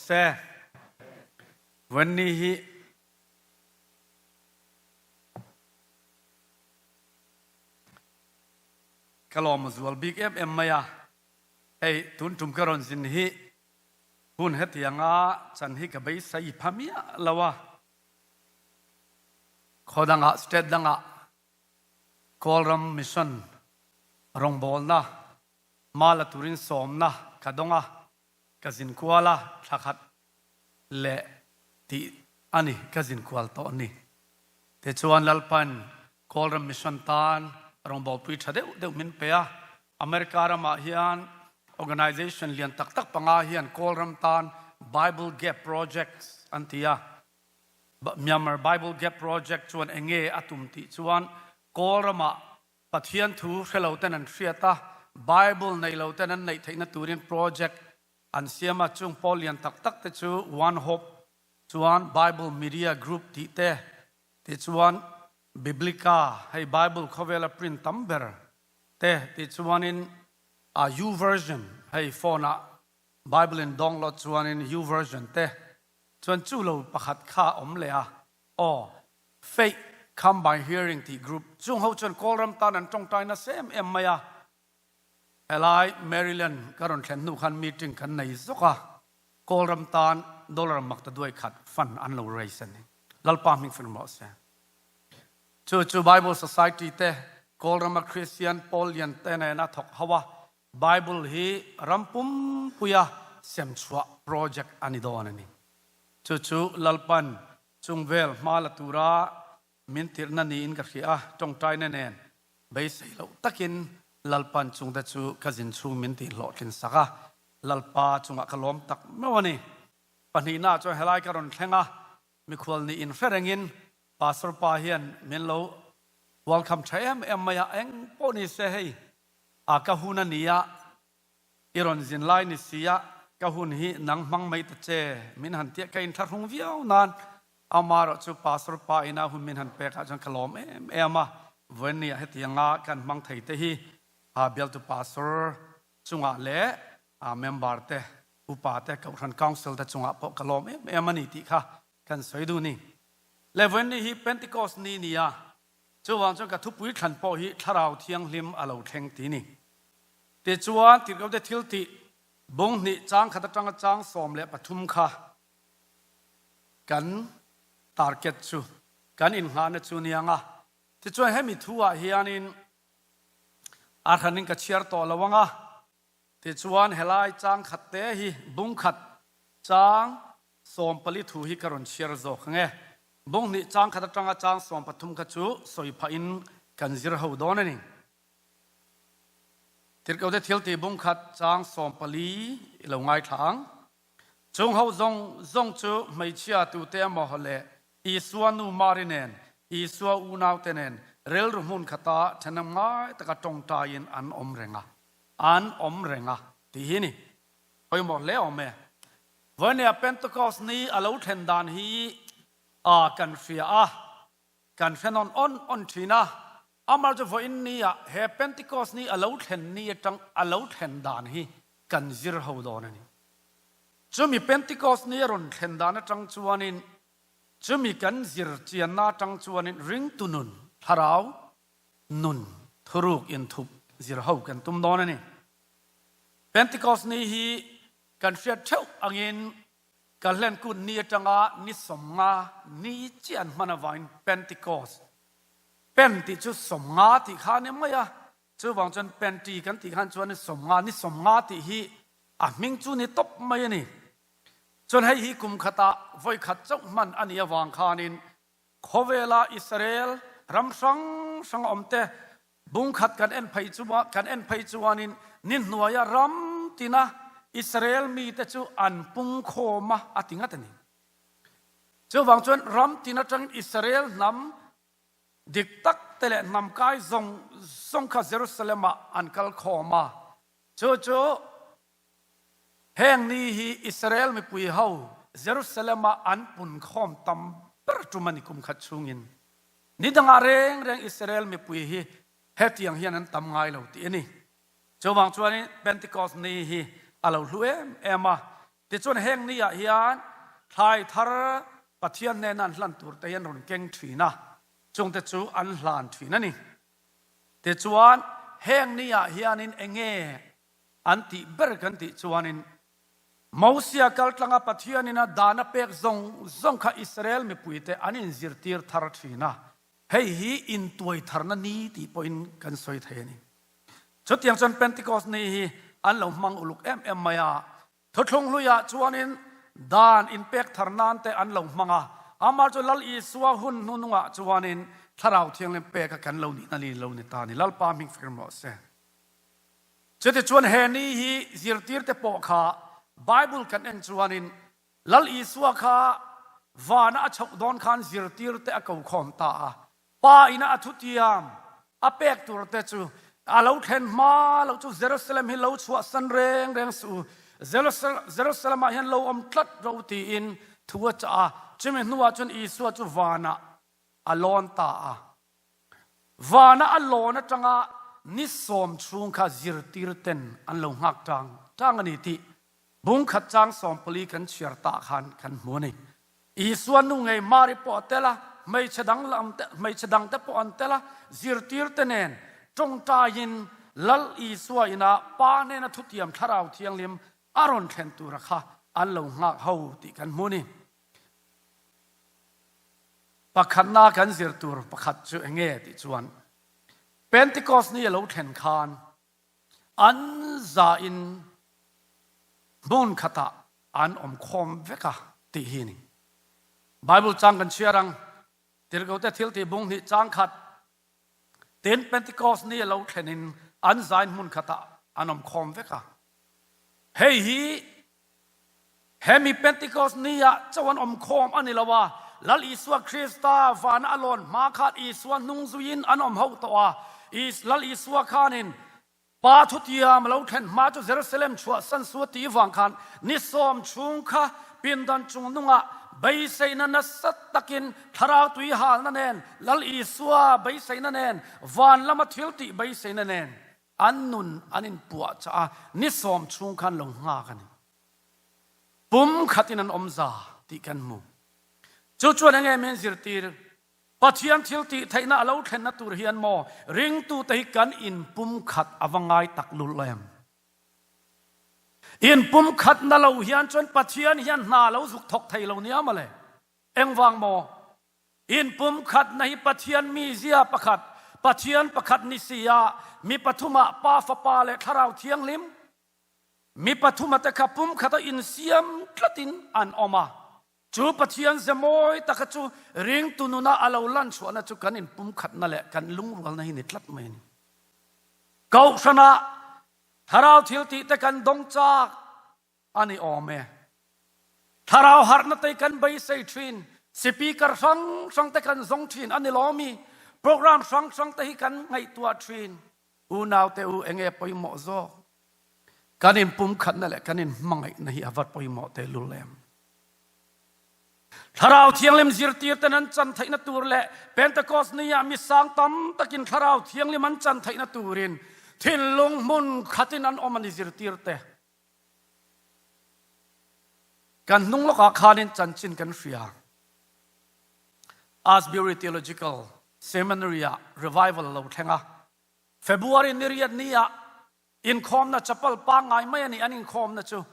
se. Vawiinni hi ka lawm a zual bik em em mai a. Hei tun tum ka rawn zin hi hun hetianga chan hi ka beisei pha miah lo a. Khaw dangah state dangah Kawlram mission rawngbawlna hma la turin sawmna ka dawng a, ka zin kual a, thla khat leh tih a ni, ka zin kual tawh a ni. Tichuan Lalpan Kawlram mission tan rawngbawlpui tha deuh deuh min pe a, America ramah hian organization lian tak tak panga hian Kawlram tan Bible Gap Projects an ti a, Myanmar Bible Gap Project chuan eng nge a tum tih chuan Kawl ramah Pathian thu hre lo ten an hriat a, Bible nei lo ten an neih theihna turin project an siam a, chung pawl lian tak tak te chu One Hope chuan Bible Media Group tih te, tichuan Biblica hei Bible khawvela print tam ber te, tichuanin YouVersion hei phone ah Bible in download chuanin YouVersion te Chuan chu lo pakhat kha a awm leh a, aw, Faith Come By Hearing tih group chung ho chuan Kawlram tan an tawngtai nasa em em mai a. Helai Maryland ka rawn thlen hnu khan meeting kan nei zawk a, Kawlram tan dollar makta duai khat fund an lo raise a ni. Lalpa hming fir mawh se. Chu chu Bible Society te Kawlrama Kristian pawl lian te nena thawk ho a, Bible hi ram pumpuia semchhuah project a ni dawn a ni. Chu chu Lalpan chung vel hma la tura min tirhna niin ka hria a, tawngtaina nen beisei loh takin Lalpan chungte chu ka zin chhung min tihhlawhtlin sak a, Lalpa chungah ka lawm tak meuh a ni. Pahnihnaah chuan helai ka rawn thleng a, mikhual nih inhre rengin Pastor pa hian min lo welcome tha em em mai a, eng pawh ni se hei A ka hun a nia, i rawn zin lai ni sia, ka hun hi nang hmang mai ta che, min han tia ka inthlahrung viau nan amarawh chu Pastor pa ina hun min han pek ah chuan ka lawm em em a, vawiin ah hetianga kan hmang thei te hi bialtu Pastor chungah leh member te, upa te, Kohhran Council te chungah pawh ka lawm em em a ni tih kha kan sawi duh ni. Le vawiin ni hi Pentecost ni nia, Chuvang chuan ka thupui thlan pawh hi Thlarau Thianghlim a lo thleng ti ni. Tichuan, Tirhkohte thil tih bung hnih chang khat atanga chang 13 kha kan target chu kan innghahna chu niang a. Tichuan, hemi thu ah hianin a hranin ka chhiar tawh lo ang a. Tichuan, helai chang khat te hi bung khat chang 14 thu hi ka rawn chhiar zawk ang e. Bunghnih chang khat atanga chang 13 kha chu sawi phahin kan zir ho dawn a ni. Tirhkohte thiltih bung khat chang 14 i lo ngaithla ang. Chung ho zawng zawng chu hmeichhia tute emaw leh Isua nu Mari nen, Isua unaute nen rilru hmun khata thenawm ngai taka tawngtaiin an awm reng a, an awm reng a tih hi a ni. Pawimawh hle awm e. Vawinia Pentecost ni a lo thlen dan hi a kan hria a, kan hre nawn awn awn thin a. Amah chu vawiin nia he Pentecost ni a lo thlen ni atang a lo thlen dan hi kan zir ho dawn a ni. Chumi Pentecost ni a rawn thlen dan atang chuanin, chumi kan zir chianna atang chuanin ringtu nun, thlarau nun, thuruk inthup zir ho kan tum dawn a ni. Pentecost ni hi Kan hriat theuh angin ka hlenkut ni atanga ni 50 ni chiah an hman avangin Pentecost, Pen tih chu 50 tih kha a ni mai a, chuvang chuan Penti kan tih khan chuan 50, ni 50 tih hi a hming chu ni tawp mai a ni. Chuan hei hi kum khatah vawi khat chauh hman a nih avang khanin khawvela Israel ram hrang hrang a awm te Bung khat kan en phei chu kan en phei chuanin ni hnuaia ram tina Israel mite chu an pung khawm a, a ti ngat a ni. Chuvang chuan ram tin atangin Israel hnam dik tak te leh hnam kai zawng zawng kha Jerusalem ah an kal khawm a. Chu chu heng ni hi Israel mipui ho Jerusalem ah an pun khawm tam ber tum a ni kum khat chhungin. Ni dangah reng reng Israel mipui hi hetiang hian an tam ngai lo tih a ni. Chuvang chuanin Pentecost ni hi a lo hlu em em a. Tichuan heng ni ah hian thlai thar Pathian hnena an hlan tur te hi an rawn keng thin a, chungte chu an hlan thin a ni. Tichuan heng ni ah hianin enge an tih ber kan tih chuanin Mosia kaltlanga Pathianin a dan a pek zawng zawng kha Israel mipuite an inzirtir thar thin a, hei hi intuai tharna ni tih pawhin kan sawi thei a ni. Chutiang chuan Pentecost ni hi an lo hmang uluk em em mai a, Thuthlung hluiah chuanin dan inpek thar nan te an lo hmang a, amah chu Lal Isua hun hnunungah chuanin Thlarau Thianghlim peka kan lo nihna ni lo ni ta ni. Lalpa hming fir rawh se. Chutichuan he ni hi zirtirte pawh kha Bible kan en chuanin Lal Isua kha vana a chhoh dawn khan zirtirte a ko khawm ta a. Pa ina a thutiam a pek turte chu a lo thlen hma loh chu Jerusalem hi lo chhuahsan reng reng suh u, Jerusalem ah hian lo awm tlat rawh u tiin thu a chah a. Chumi hnuah chuan Isua chu vanah a lawn ta a. Vana a lawn atanga ni sawm chhung kha zirtir ten an lo nghak tang tang a ni tih bungkhat chang 14 kan chhiar tah khan kan hmu a ni. Isua nu ngei Mari pawh a tel a, hmeichhe dang lam te, hmeichhe dang te pawh an tel a, zirtir te nen tawngtaiin Lal Isua ina Pa hnena thutiam Thlarau Thianghlim a rawn thlen tura kha an lo nghak ho tih kan hmu a ni. Pakhatna kan zir tur pakhat chu eng nge tih chuan Pentecost ni a lo thlen khan an zain hmun khatah an awm khawm vek a tih hi a ni. Bible chang kan chhiar ang, Tirhkohte thiltih bung hnih chang khat Tin, Pentecost ni a lo thlenin an zain hmun khatah an awm khawm vek a. Hei hi hemi Pentecost ni ah chauh an awm khawm a ni lo a, Lal Isua Krista vana a lawn hma khan Isua hnung zuiin an awm ho tawh a. Lal Isua khanin Pa thutiam a lo thlen hma chu Jerusalem chhuahsan su a tih vang khan ni sawm chhung kha pindan chungnungah beiseina nasa takin Thlarau tui halna nen, Lal Isua beiseina nen, van lama thil tih beiseina nen an nun an inpuahchah a, ni sawm chhung khan lo nghak a ni. Pum khatin an awm za tih kan hmu. Chu chuan enge min zirtir? Pathian thil tih theihna a lo thlenna tur hian maw ringtute hi kan inpumkhat a va ngai tak lul em? Inpumkhatna lo hian chuan Pathian hian hna lo zuk thawk thei lo nia mawle. Engvang maw? Inpumkhatna hi Pathian mizia pakhat, Pathian pakhat ni si a, mi pathumah Pa, Fapa leh Thlarau Thianghlim, mi pathuma te kha pumkhata insiam tlatin an awm a. Chu Pathian ze mawi taka chu ringtu nuna a lo lan chhuahna chu kan inpumkhatna leh kan lungrualna hi ni tlat mai a ni. Kohhranah thlarau thil tihte kan dawng chak a ni awm e. Thlarau harhna te kan beisei thin, speaker hrang hrang te kan zawng thin a ni lawmi, program hrang hrang te hi kan ngaihtuah thin. Unaute u enge pawimawh zawk? Kan inpumkhatna leh kan inhmangaihna hi a va pawimawh tehlul em? Thlarau Thianghlim zirtirten an chan theihna tur leh Pentecost ni-ah mi sang tam takin Thlarau Thianghlim an chan theihna turin thinlung hmun khatin an awm a ni zirtirte. Kan hnung lawkah khanin chanchin kan hria. Asbury Theological Seminary-ah revival a lo thleng a. February ni riat ni-ah inkhawmna chapal pangngai mai a ni an inkhawmna chu.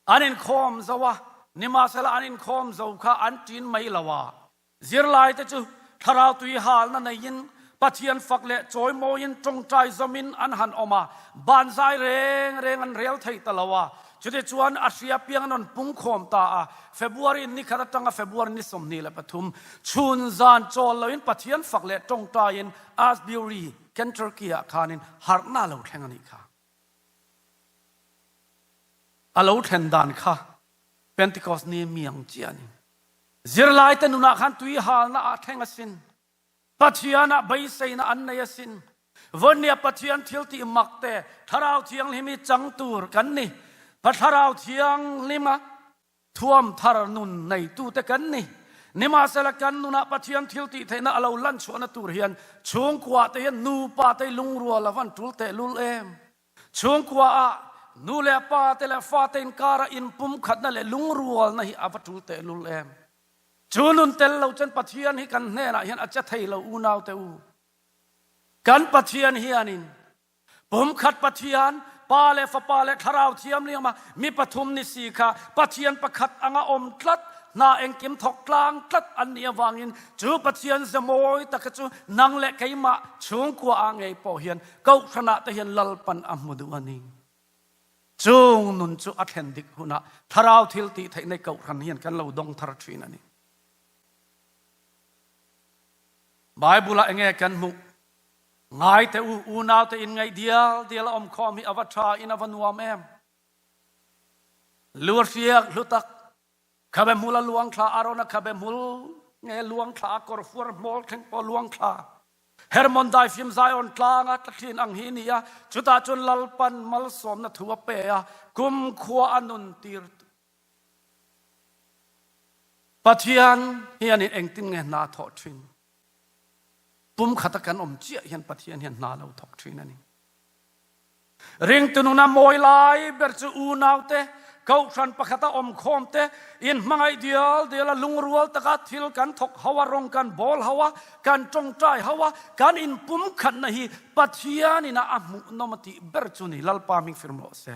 An inkhawm zo a, nimahsela an inkhawm zo kha an ṭin mai lo a. Zirlaite chu thlarau tui halna neiin Pathian fak leh chawimawiin ṭawngṭai zawmin an han awm a, banzai reng reng an rel thei ta lo a. Chutichuan a hria piang an rawn pungkhawm ta a, February ni khat aṭanga February ni 23 chhun zan chawl loin Pathian fak leh ṭawngṭaiin Asbury, Kentucky-ah khanin harhna a lo thleng a nih kha. A lo thlen dan kha Pentecost ni mi ang chiah a ni. Zirlaite nunah khan tui halna ah thleng asin. Pathianah beiseina an nei asin. Vawinia Pathian thil tih mak te Thlarau Thianghlim hi chang tur kan ni. Thlarau Thianghlima Thuam thar nun neitute kan ni. Nimahsela kan nunah Pathian thil tih theihna a lo lan chhuahna tur hian chhungkua te hian nupa te lungrual a van tul tehlul em? Chhungkua ah Nu leh pa te leh fate inkara inpumkhatna leh lungrualna hi a va tul tehlul em? Chu nun tel lo chuan Pathian hi kan hnenah hian a che thei lo unaute u. Kan Pathian hianin pumkhat Pathian, Pa leh Fapa leh Thlarau Thiamliama mi pathum ni si kha Pathian pakhat anga awm tlat, hna engkim thawk tlang tlat an nih avangin chu Pathian ze mawi taka chu nang leh keimah chhungkua ah ngei pawh hian Kohhranah te hian Lalpan a hmu duh a ni. Chung nun chu a thlen dik hunah thlarau thil tih theih nei Kohhran hian kan lo dawng thar thin a ni. Bible-ah enge kan hmuh? Ngai teh u, unaute inngaih dial dial a awm khawm hi a va tha in a va nuam em! Lu a hriak hlu tak, khabe hmul a luang thla, Arona khabe hmul nge luang thla, a kawr fuar hmawl thleng pawh luang thla. Hermon daifim Zion tlanga tla thin ang hi a ni a, chutah chuan Lalpan malsawmna thu a pe a, kumkhua a nun tir. Pathian hianin engtin nge hna thawh thin? Pumkhata kan awm chiah hian Pathian hian hna lo thawk thin a ni. Ringtu nuna mawi lai ber chu unaute, kohhran pakhata awmkhawm te, inhmangaih dial diala lungrual taka thil kan thawk ho a, rawng kan bawl ho a, kan tawngtai ho a, kan inpumkhatna hi Pathian ina a hmuhnawm a tih ber chu ni. Lalpa hming firm rawh se.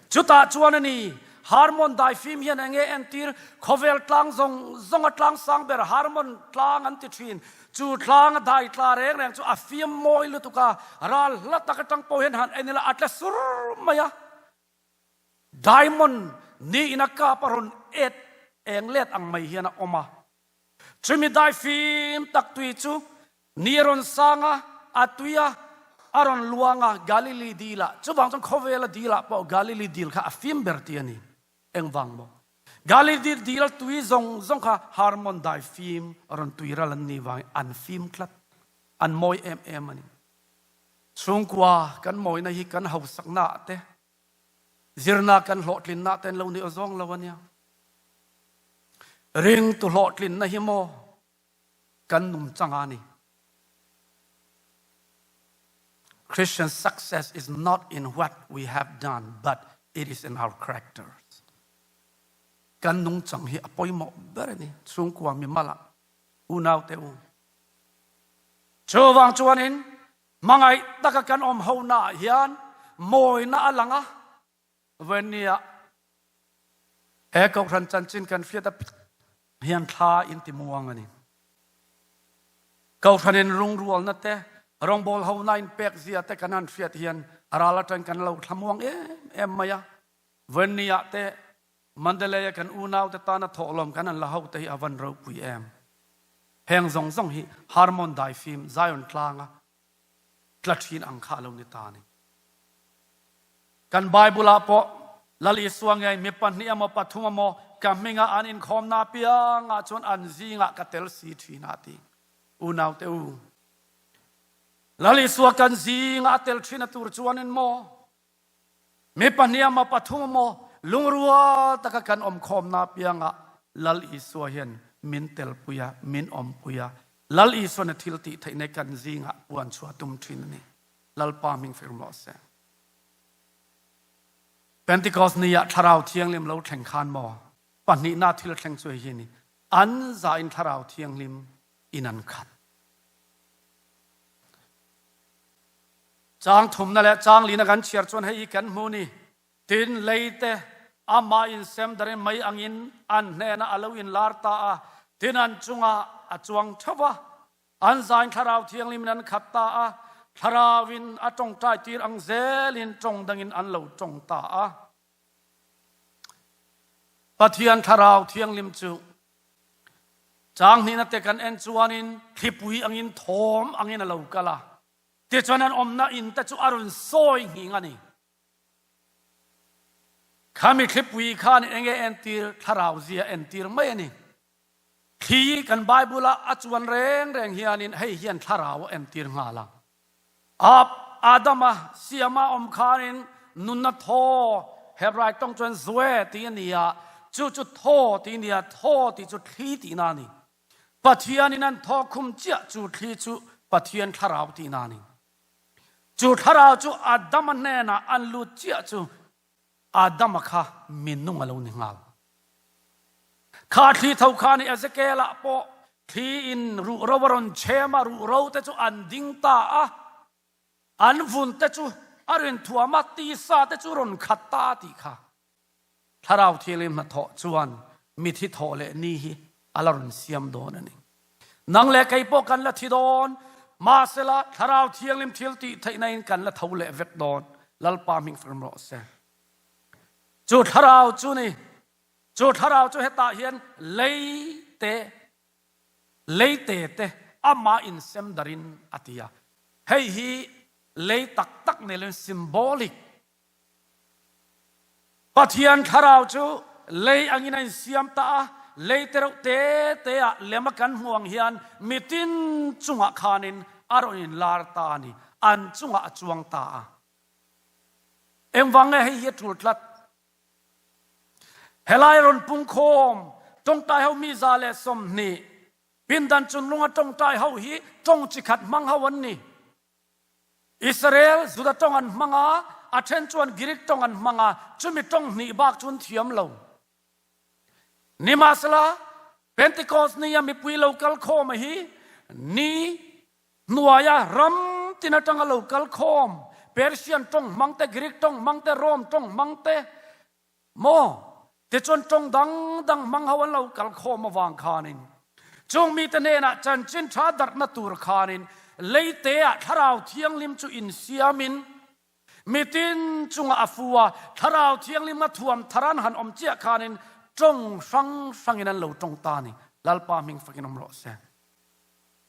Chutah chuan a ni, Harmon daifim hian eng nge entir? Khawvel tlang zawng zawnga tlang sang ber Harmon tlang an ti thin. Chu tlanga dai tla reng reng chu a fiam mawi lutuk a, ral hla tak atang pawh hian han en ila a tla sur mai a. Diamond niin a kap a rawn et eng let ang mai hian a awm a. Chumi daifim tak tui chu Ni a rawn sang a, a tui a, a rawn luang a, Galili dil ah, chuvang chuan khawvela dil ah pawh Galili dil kha a fim ber ti a ni. Engvang maw? Galili dil a tui zawng zawng kha Harmon dai fim a rawn tui ral an nih vangin an fim tlat, an mawi em em a ni. Chhungkua kan mawina hi kan hausakna ah te, zirna kan hlawhtlinna ah te an lo ni awzawng lo a nia. Ringtu hlawhtlinna hi maw? Kan nungchang a ni. Christian success is not in what we have done but it is in our characters. Kan nungchang hi a pawimawh ber a ni. Chhungkua mimal ah unau te u. Chuvang chuanin hmangaih taka kan awm ho na ah hian mawina a lang a, Vawnia he kohhran chanchin kan hriat a hian thla in ti muang a ni. Kohhran in rungrualna te, rawngbawl hona in pek zia te kan han hriat hian a ral atang kan lo thla muang em em mai a. Vawnia te Mandalay a kan unau te tana thawhlawm kan han la ho te hi a van ropui em. Heng zawng zawng hi Harmon daifim Zion tlanga tla thin ang kha a lo ni ta a ni. Kan Bible ah pawh Lal Isua ngei mi pahnih emaw pathum emaw ka hmingah an inkhawmna apiangah chuan an zingah ka tel si thin a ti. Unaute u, Lal Isua kan zingah a tel thin a tur chuanin maw Mi pahnih emaw pathum emaw lungrual taka kan awmkhawmna apiangah Lal Isua hian min telpui a, min awmpui a. Lal Isuan a thil tih theihna kan zingah puan chhuah tum thin a ni. Lalpa hming fir mawh se. Pentecost ni ah Thlarau Thianghlim lo thleng khan maw pahnihna thil thleng chu hei hi a ni. An za in Thlarau Thianghlim in an khat. Chang thumna leh chang lina kan chhiar chuan hei hi kan hmu ni. Tin, leite amah insem darin mei angin an hnenah a lo inlar ta a, tin an chungah a chuang theuh va. An zain Thlarau Thianghlimin an khat ta a, Thlarauin a tawngtai tir ang zelin tawng dangin an lo tawng ta a. Pathian Thlarau Thianghlim chu Chang hnihna te kan en chuanin thlipui angin thawm angin a lo kal a, tichuan an awmna in te chu a rawn sawi nghing a ni. Khami thlipui khan enge entir thlarau zia entir mai a ni. Thli kan Bible a a chuan reng reng hianin hei hian thlarau a entir nghal a. Adama siama awm khanin nunna thaw, Hebrai tawng chuan zoe tih a ni a, chu chu thaw tih a ni a, thaw tih chu thli tihna a ni. Pathianin an thaw khum chiah chu thli chu Pathian thlarau tihna a ni. Chu thlarau chu Adama hnenah an lut chiah chu. Adama kha minung a lo ni nghal. Kha thli tho kha ni Ezekiel-ah pawh thli in ruhro a rawn chhem a, ruhro te chu an ding ta a, an vun te chu a rin thuam a, tisa te chu rawn khat ta a tih kha. Thlarau Thianghlim hnathawh chuan mithi thawh leh ni hi a la rawn siam dawn a ni. Nang leh kei pawh kan la thi dawn, mahsela Thlarau Thianghlim thil tih theihna in kan la tho leh vek dawn. Lalpa hming firm rawh se. Chu thlarau chu ni, chu thlarau chu hetah hian lei te, lei te te amah insem darin a ti a. Hei hi lei tak tak nilin symbolic Pathian thlarau chu lei angin a insiam ta a, lei te reuh te te ah lem a kan hmuh ang hian mitin chungah khanin a rawn inlar ta a ni, an chungah a chuang ta a. Engvang nge hei hi a tul tlat? Helai rawn pungkhawm tawngtai ho mi 120 pindan chunlunga tawngtai ho hi tawng chi khat hmang ho an ni. Israel, Juda tawng an hmang a, a then chuan Greek tawng an hmang a, chumi tawng hnih bak chu an thiam lo. Nimahsela, Pentecost ni a mipui lo kal khawm a hi ni hnuaia ram tin atanga lo kal khawm, Persian tawng hmang te, Greek tawng hmang te, Rome tawng hmang te, Maw? Tichuan ṭawng dangdang hmang ho an lo kal khawm avang khanin chung mite hnenah chanchin ṭha darhna tur khanin leite ah Thlarau Thianghlim chu insiamin mitin chungah a fu a, Thlarau Thianghlim a thuam thar an han awm chiah khanin ṭawng hrang hrangin an lo ṭawng ta a ni. Lalpa hming fakin awm rawh se.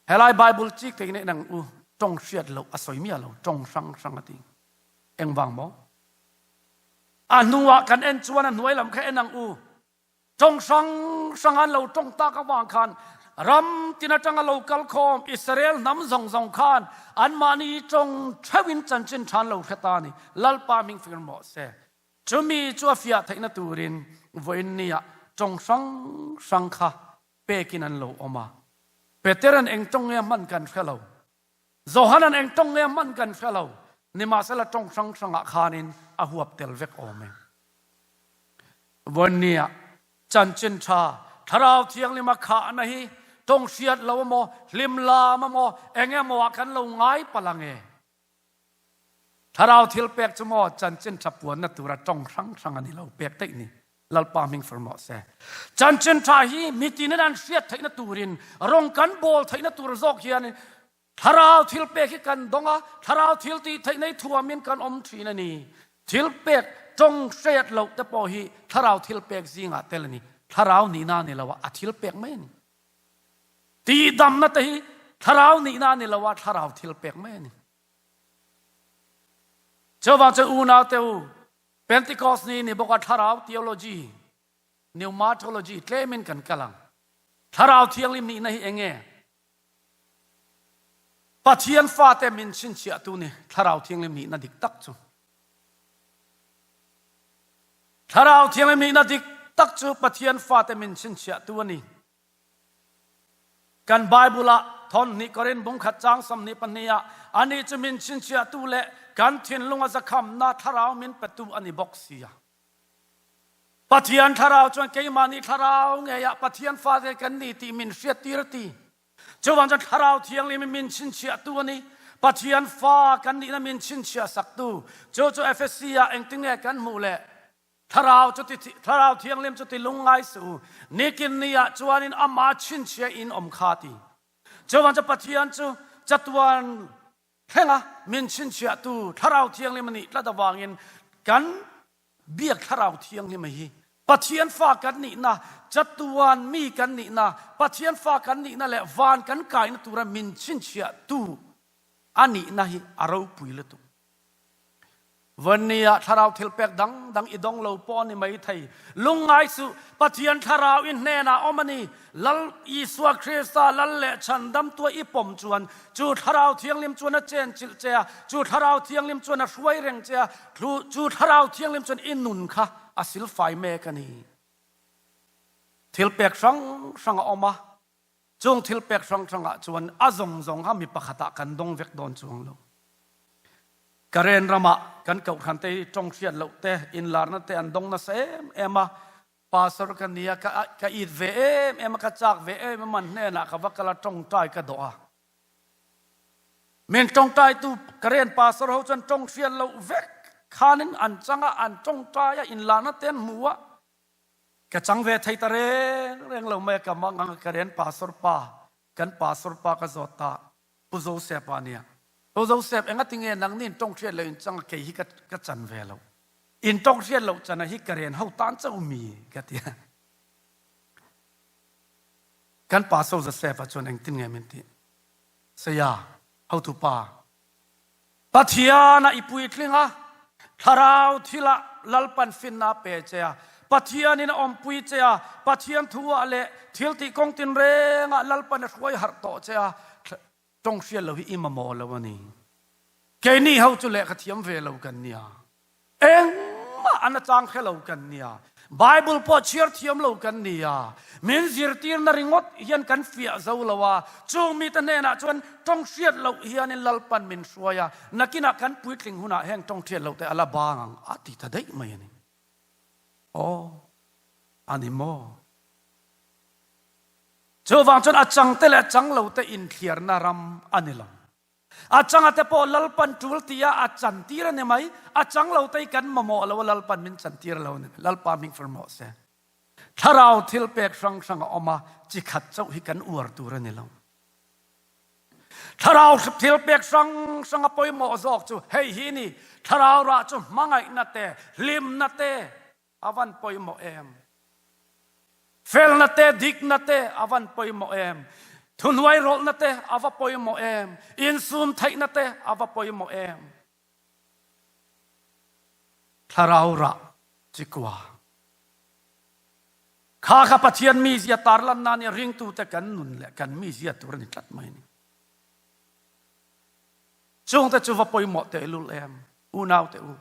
Helai Bible chik thei nen ang u, ṭawng hriat loh a sawi miah lo, ṭawng hrang hrang a ti. Engvang maw? A hnuah kan en chuan a hnuai lam kha en ang u. Tawng hrang hrang an lo tawng tak avang khan ram tin atanga lo kal khawm Israel hnam zawng zawng khan anmahni tawng theuhin chanchin tha an lo hre ta a ni. Lalpa hming fir mawh se. Chumi chu a fiah theihna turin vawiin nia tawng hrang hrang kha pekin an lo awm a. Peteran eng tawng nge a hman kan hre lo. Johanan eng tawng nge hman kan hre lo, nimahsela tawng hrang hrangah khanin a huap tel vek awm e. Vawinia chanchin tha Thlarau Thianghlim a khahna hi tawng hriat lo emaw, hlim lam emaw, eng emaw ah kan lo ngai palh ang e. Thlarau thil pek chu maw chanchin tha puanna tura tawng hrang hrang a ni lo pek daih ni. Lalpa hming far mawh se. Chanchin tha hi mitinin an hriat theihna turin rawng kan bawl theihna tur zawk hian thlarau thil pek hi kan dawng a, thlarau thil tih theihna hi thuamin kan awm thin a ni. Thil pek tawng hriat loh te pawh hi thlarau thil pek zingah tel a ni. Thlarau nihna a ni lo a, a thil pek mai a ni. Tihdamna te hi thlarau nihna a ni lo a, thlarau thil pek mai a ni. Chuvang chuan unau te u, Pentecost ni ni bawk a thlarau theology, pneumatology tlemin kan kal ang. Thlarau thianghlim nihna hi eng nge? Pathian fate min chhinchhiahtu ni thlarau thianghlim nihna dik tak chu. Thlarau thianghlim nihna dik tak chu Pathian fate min chhinchhiahtu a ni. Kan Bible ah thawnhnih Korin bung khat chang 22 ah ani chu min chhinchhiahtu leh kan thinlung a zakhamna thlarau min petu a ni bawk sia. Pathian thlarau chuan keimahni thlarau ngeiah Pathian fate kan ni tih min hriattir ti. Chuvang chuan thlarau thianghlim in min chhinchhiahtu a ni. Pathian fa kan nihna min chhinchhiah saktu. Chu chu Efesi ah engtinge kan hmuh leh Thlarau chu ti Thlarau Thianghlim chu ti lungngai suh u. Nikin ni ah chuanin amah chhinchhiah in awm kha ti. Chuvang chu Pathian chu chatuan thlenga min chhinchhiahtu Thlarau Thianghlim a nih tlat avangin kan biak Thlarau Thianghlim hi Pathian fa kan nihna, chatuan mi kan nihna, Pathian fa kan nihna leh van kan kaina tura min chhinchhiahtu a nihna hi a ropui lutuk. Vanni ah thlarau thilpek dangdang i dawng lo pawh a ni mai thei. Lungngai suh, Pathian thlarau i hnenah awm a ni. Lal Isua Krista Lal leh Chhandamtua i pawm chuan chu thlarau thianghlim chuan a chenchilh che a, chu thlarau thianghlim chuan a hruai reng che a, chu thlarau thianghlim chuan i nun kha a silfai mek a ni. Thilpek hrang hrang a awm a, Chung thil pek hrang hrangah chuan a zawng zawng kha mi pakhatah kan dawng vek dawn chuang lo. Karen ramah kan kohhran te hi tawng hriat loh te, inlarna te an dawng nasa em em a. Pastor ka nia, ka ka it ve em em a, ka chak ve em em a, an hnenah ka va kal a, tawngtai ka dawh a. Min tawngtaitu Karen pastor ho chuan tawng hriat loh vek khanin an chang a, an tawngtai a, inlarna te an hmu a. Ka chang ve thei ta reng reng lo mai a, ka mang ang a, Karen pastor pa, kan pastor pa ka zawt ta, Pu Joseph a nia. Pu Joseph, engati nge nangni in tawng hriat loh in chang a, kei hi ka ka chan ve lo. In tawng hriat loh chan a hi Karen ho tan chauh mi ka ti a. Kan Pastor Joseph a chuan engtin nge min tih? Saya, hotu pa, Pathian a i puitling a, thlarau thil ah Lalpan finna a pe che a, Pathian in a awmpui che a, Pathian thu ah leh thil tih kawng tinreng ah Lalpan a hruai harh tawh che a, tawng hriat lo hi i mamawh lo a ni. Keini ho chu lehkha thiam ve lo kan nia. Engmah an a chang hre lo kan nia. Bible pawh chhiar thiam lo kan nia. Min zirtirna ringawt hian kan fiah zo lo a. Chung mite hnenah chuan tawng hriat loh hianin Lalpan min hruai a, nakinah kan puitling hunah heng tawng hriat loh te a la bang ang a ti ta daih mai a ni. Aw, a ni maw? Chuvang chuan a changte leh a chang lote inthliarna ram a ni lo. A changa te pawh Lalpan tul tia a chantir a ni mai. A chang lo te hi kan mamawh lo a, Lalpan min chantir lo a ni mai. Lalpa hming fur mawh se. Thlarau thil pek hrang hrang a awm a, chi khat chauh hi kan uar tur a ni lo. Thlarau thil pek hrang hrang a pawimawh zawk chu hei hi ni, thlarau rah chu hmangaihna te, hlimna te, A van pawimawh em? Felna te, dikna te a van pawimawh em? Thuhnuai rawlhna te a va pawimawh em? Insum theihna te a va pawimawh em? Thlarau rah chikua. Kha kha Pathian mizia tarlanna nia ringtute kan nun leh kan mizia tur a ni tlat mai a ni. Chungte chu va pawimawh tehlul em? Unaute u.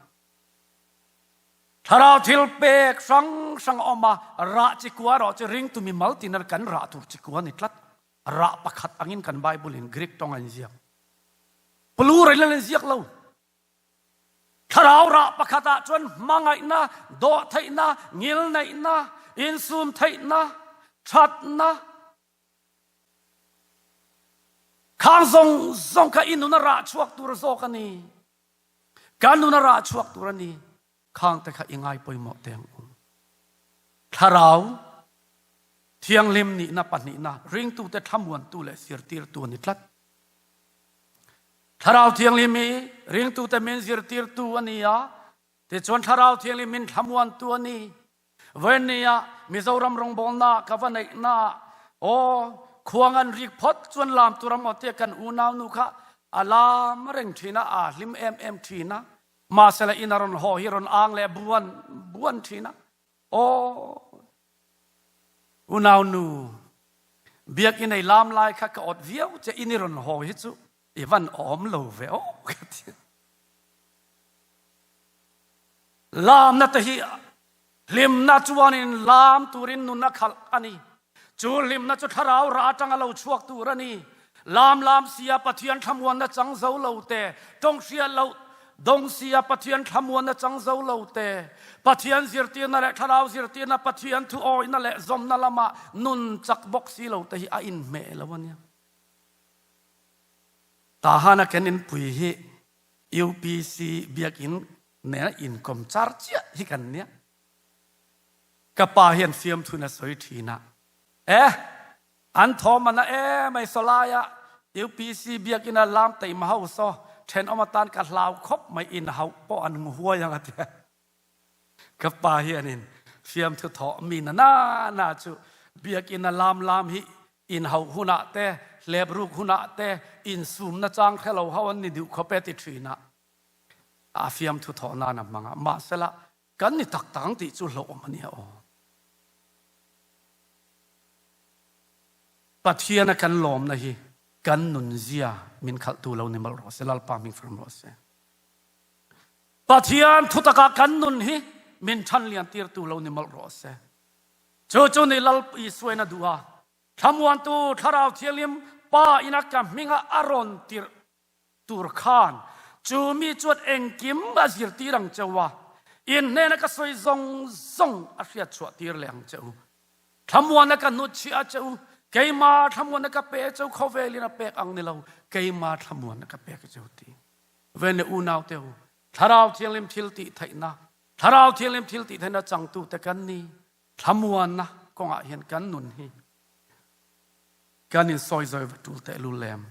Thlarau thil pek hrang hrang a awm a, rah chikua erawh chu ringtu mimal tina kan rah tur chikua a ni tlat. Rah pakhat angin kan Bible in Greek tawng a inziak. Plural in a inziak lo. Thlarau rah pakhat ah chuan hmangaihna, dawhtheihna, ngilneihna, insumtheihna, thatna, khang zawng zawng kha i nun a rah chhuak tur zawk a ni. Kan nun a rah chhuak tur a ni. Khang te kha i ngai pawimawh teh ang u. Thlarau Thianghlim nihna pahnihna ringtute thlamuantu leh zirtirtu a ni tlat. Thlarau Thianghlim hi ringtute min zirtirtu a ni a, tichuan Thlarau Thianghlim min thlamuantu a ni. Vawinia Mizoram rawngbawlna ka va neihna aw khuang an rik phawt chuan lam tur amaw tia kan unaunu kha a lam reng thin a, aa hlim em em thin a. Mahsela in a rawn haw hi rawn ang leh buan buan thin a. Aw unaunu biakinn ei lam lai kha ka awt viau che in i rawn haw hi chu i van awm lo ve aw ka ti. Lamna te hi hlimna chuanin lam turin nun a khalh a ni. Chu hlimna chu thlarau rah atanga lo chhuak tur a ni. Lam lam sia Pathian thlamuanna chang zo lo te, tawng hriat loh dawng sia Pathian thlamuanna chang zo lo te, Pathian zirtirna leh thlarau zirtirna, Pathian thu awihna leh zawmna lama nun chak bawk si lo te hi a inhmeh lo a nia. Tahana kan inpui hi UPC biakinn nena inkawm char chiah hi kan nia. Ka pa hian fiamthun a sawi thin a, Eh, an thawm a na em ai sawlaia UPC biakinn a lam taima ho saw thenawm atan ka hlau khawp mai in hauh pawh an huai ang a ti. Ka pa hianin fiamthu thawh mi na na na chu biakinn a lam lam hi in hauh hunah te, hlep ruk hunah te insumna chang hre lo ho an ni duh khawp e ti thin a, a fiamthu thawh nan a hmang a. Mahsela kan ni tak tak ang tih chu hlauhawm a nia aw. Pathiana kan lawmna hi kan nunzia min khalhtu lo ni mawlh rawh se, Lalpa hming far rawh se. Pathian thutakah kan nun hi min ṭhan liantirtu lo ni mawlh rawh se. Chu chu ni Lal Isuain a duh a, Thlamuantu Thlarau Thianghlim Pa ina ka hminga a rawn tirh tur khan. Chu mi chuan engkim a zirtir ang che u a, in hnena ka sawi zawng zawng a hriat chhuah tir leh ang che u. Thlamuana ka hnutchhiah a che u, keima thlamuana ka pe che u, khawvelin a pek ang ni lo, keima thlamuana ka pek che u ti. Ven leh unau te u, Thlarau Thianghlim thil tih theihna, Thlarau Thianghlim thil tih theihna changtute kan ni. Thlamuanna kawngah hian kan nun hi kan insawizawi va tul tehlul em.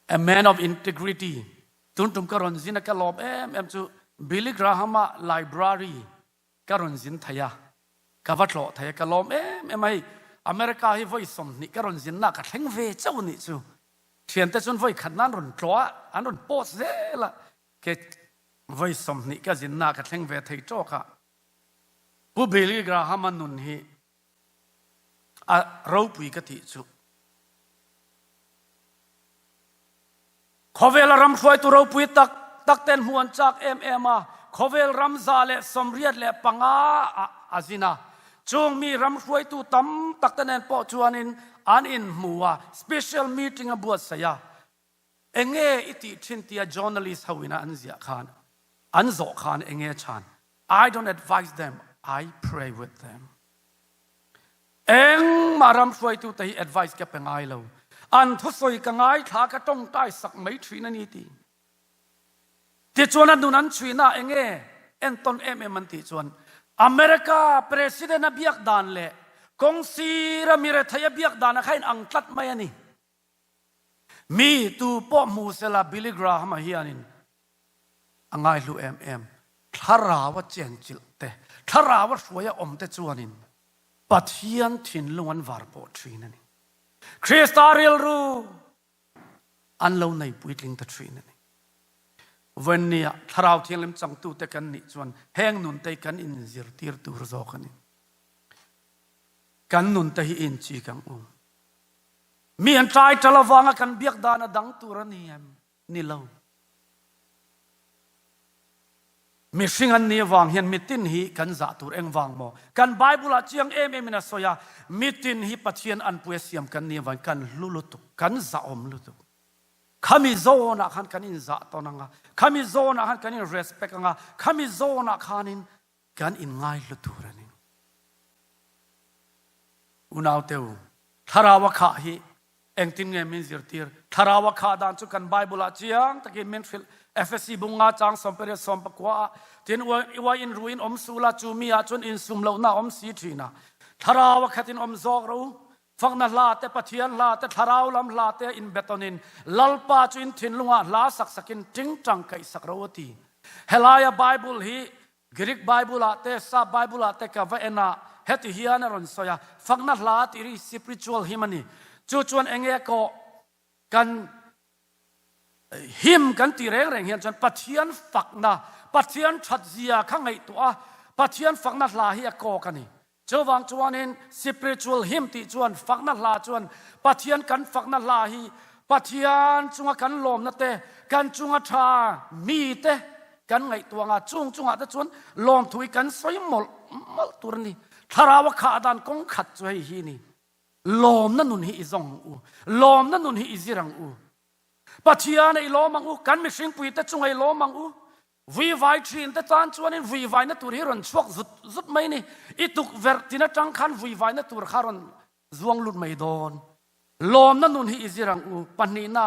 A man of integrity. Tun tum ka rawn zin a ka lawm em em chu Billy Graham-a library ka rawn zin thei a, ka va tlawh thei a, ka lawm em em a hei. America hi vawi 20 ka rawn zinna ka thleng ve chauh nih chu. Thiante chuan vawi khat nan rawn tlawh a, an rawn post zel a, ke vawi 20 ka zinna ka thleng ve thei tawk a. Pu Billy Graham-a nun hi a ropui ka tih chu. Khawvela ram hruaitu ropui tak tak ten hmuh an chak em em a, khawvel ram 185 ah a zin a. Chung mi ram hruaitu tam tak te nen pawh chuanin an inhmu a, special meeting a buatsaih a. Enge i tih thin tia journalist ho ina an ziah khan, an zawh khan enge chhan? I don't advise them, I pray with them. Engmah ram hruaitu te hi advice ka pe ngai lo. An thusawi ka ngaithla ka tawngtai sak mai thin a ni ti. Tichuan a nun an chhuina enge entawn em em an tih chuan America President a biak dan leh kawng sira mi rethei a biak dan a kha in ang tlat mai a ni. Mi tu pawh hmu sela Billy Graham-a hianin a ngaihlu em em. Thlarau a chenchilh te, thlarau a hruai a awm te chuanin Pathian thinlung an var pawh thin a ni. Krista rilru an lo nei puitling ta thin a ni. Vawiinnia Thlarau Thianghlim changtute kan nih chuan heng nunte hi kan inzirtir tur zawk a ni. Kan nunte hi inchik ang u. Mi an tlai ṭal avanga kan biak dan a dang tur a ni em? Ni lo. Mihring an nih avang hian mitin hi kan zah tur engvang maw? Kan Bible ah chiang em em in a sawi a, mitin hi Pathian anpui a siam kan nih avangin kan hlu lutuk, kan zahawm lutuk. Khami zawnah khan kan inzah tawn ang a, khami zawnah khan kan in respect ang a, khami zawnah khanin kan inngaihlu tur a ni. Unaute u, thlarau a khah hi engtin nge min zirtir? Thlarau a khah dan chu kan Bible ah chiang takin min hrilh. Efesi bung nga chang 18 19 ah, Tin, uai in ruin awm suh la, chu mi ah chuan insum lohna a awm si thin a. Thlarau a khatin awm zawk rawh u. Fakna hla te, Pathian hla te, thlarau lam hla te inbetawnin Lalpa chu in thinlungah hla sak sakin tingtang kaih sak rawh u a ti. Helaia Bible hi Greek Bible ah te, Sap Bible ah te ka va en a, heti hian a rawn sawi a, fakna hla tih hi spiritual hymn a ni. Chu chuan enge kawh kan hymn kan tih reng reng hian chuan Pathian fakna, Pathian thatzia kha ngaihtuah a, Pathian fakna hla hi a kawk a ni. Chuvang chuanin spiritual hymn tih chuan fakna hla chuan Pathian kan fakna hla hi Pathian chunga kan lawmna te, kan chunga tha mi te kan ngaihtuah anga chung chungah te chuan lawmthu hi kan sawi mawlh mawlh tur a ni. Thlarau a khah dan kawng khat chu hei hi ni. Lawmna nun hi i zawng ang u. Lawmna nun hi i zir ang u. Pathian a i lawm ang u. Kan mihringpui te chunga i lawm ang u. Vuivai thin te tan chuanin vuivaina tur hi rawn chhuak zut zut mai ni. I tukverh tin atang khan vuivaina tur kha rawn zuang lut mai dawn. Lawmna nun hi i zir ang u. Pahnihna,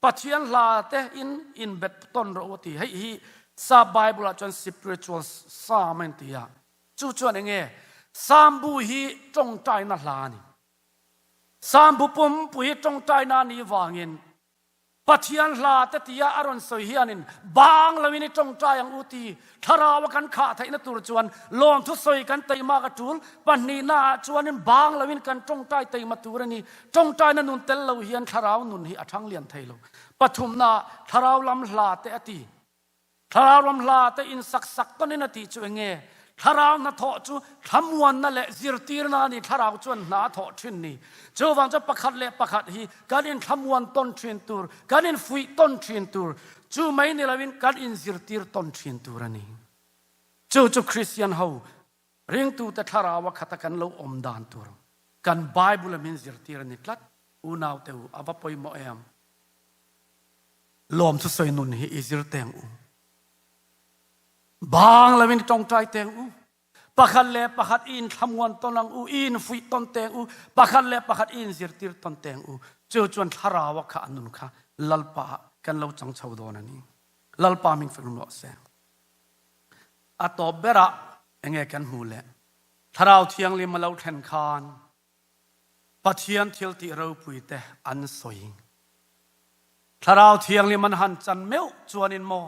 Pathian hla te in inbet tawn rawh u a ti. Hei hi Sap Bible ah chuan spiritual psalm a inti a. Chu chuan enge? Psalm bu hi tawngtaina hla a ni. Psalm bu pumpui hi tawngtaina a nih vangin Pathian hla te tia a rawn sawi hianin bang loin i tawngtai ang u ti thlarau a kan khah theihna tur chuan lawmthu sawi kan teimak a tul. Pahnihna ah chuanin bang loin kan tawngtai teima tur a ni. Tawngtaina nun tel lo hian thlarau nun hi a thang lian thei lo. Pathumna ah thlarau lam hla te a ti. Thlarau ram hla te in sak sak tawnin a tih chu enge? Thlarau hnathawh chu thlamuanna leh zirtirna a ni, thlarau chuan hna a thawh thin ni. Chuvang chuan pakhat leh pakhat hi kan in thlamuan tawn thin tur, kan in fuih tawn thin tur, chu mai ni loin kan in zirtir tawn thin tur a ni. Chu chu Kristian ho ringtute thlaraua khata kan lo awm dan tur kan Bible a min zirtir a ni tlat. Unaute u, a va pawimawh em? Lawm chu sawi nun hi i zir teng u. Bang loin i tawngtai teng u. Pakhat le pakhat i in thlamuan ton ang u, i in fuih ton teng u, pakhat le pakhat i in zirtir ton teng u. Cu chuan thlarau kha a nun kha Lalpa ah kan lo cang cho dawn a ni. Lalpa min fek rawh se. A tawp ber ah enge kan hmu le Thlarau Thianghlim a lo thlen khan Pathian thil ti ropui te an sawi. Thlarau Thianghlim an han chan meuh chuan in maw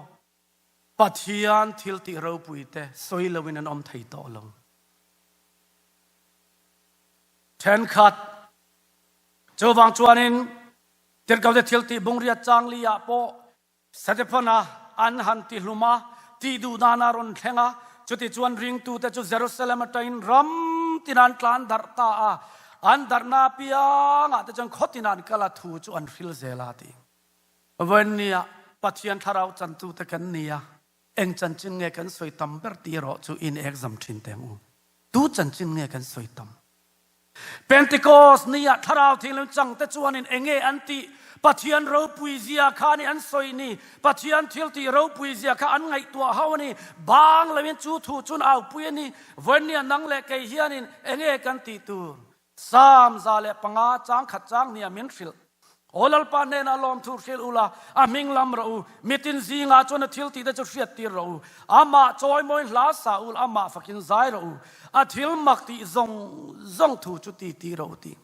Pathian thil ti ropui te sawi loin an awm thei tawh lo. Thenkhat chuvang chuanin tirhkohte thil tih bungriat chang li ah pawh Setefana an han ti hlum a, tih duh dan a rawn thleng a, chutichuan ringtute chu Jerusalem atangin ram tin an tlan darh ta a, an darhna apiangah te chuan khaw tinah an kal a, thu chu an hril zel a ti. Vawiinnia Pathian thlarau chantute kan ni a, eng chanchin nge kan sawi tam ber tih erawh chu in ekzam thin teh ang u. Tu chanchin nge kan sawi tam? Pentecost ni ah Thlarau Thianghlim changte chuanin enge an tih? Pathian ropui zia kha ni an sawi ni. Pathian thil tih ropui zia kha an ngaihtuah ho a ni. Bang loin chu thu chun aupui a ni. Vawinia nang leh kei hianin enge kan tih tur? Psalm 105 chang khat chang hnih ah min hrilh. Aw Lalpa hnenah lawmthu hrilh ula, a hming lam rawh u. Mitin zingah chuan a thil tihte chu hriattir rawh u. Amah chawimawiin hla sa ul, amah fakin zai rawh u. A thil mak tih zawng zawng thu chu ti ti rawh u ti.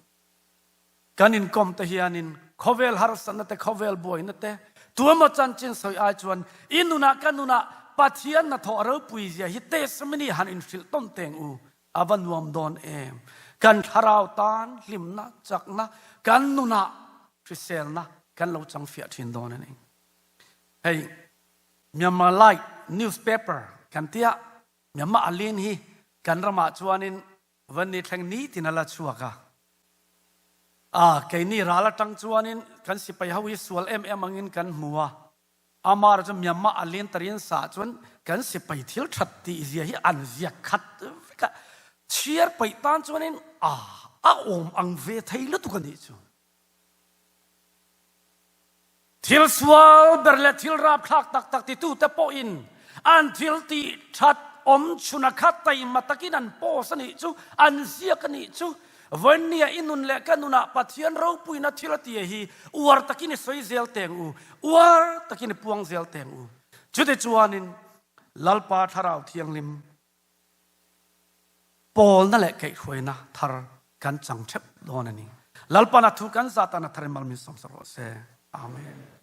Kan inkawm te hianin khawvel harsatna te, khawvel buaina te, tuemaw chanchin sawi ai chuan i nunah ka nunah Pathian hnathawh ropui zia hi testimony han inhrilh tawn teng u. A va nuam dawn em! Kan thlarau tan hlimna, chakna, kan nunah hriselna kan lo chang fiah thin dawn a ni. Hei Myanmar Light newspaper kan tia Myanmar Alin hi kan ramah chuanin van ni thleng nitin a la chhuak a. A keini ral atang chuanin kan sipai ho hi sual em em angin kan hmu a. Amah chu Myanmar a len tarin sa cun kan sipai thil that ti zia hi an ziak khat vek a chhiar paih tan chuanin a a awm ang ve thei lutuk a nih chu. Thil sual ber le thil rapthlak tak tak titu te pawhin an thil tih that awm chhun a kha taima takin an post a nih chu, an ziak a nih chu. Vawinia i nun leh ka nunah Pathian ropuina thil a tia hi uar takin i sawi zel teng u, uar takin i puang zel teng u. Chutichuanin Lalpa Thlarau Thianghlim pawlna leh kaihhruaina thar kan chang theuh dawn a ni. Lalpan a thu kan zat tan a thar in mal min sawmsak rawh se. Amen.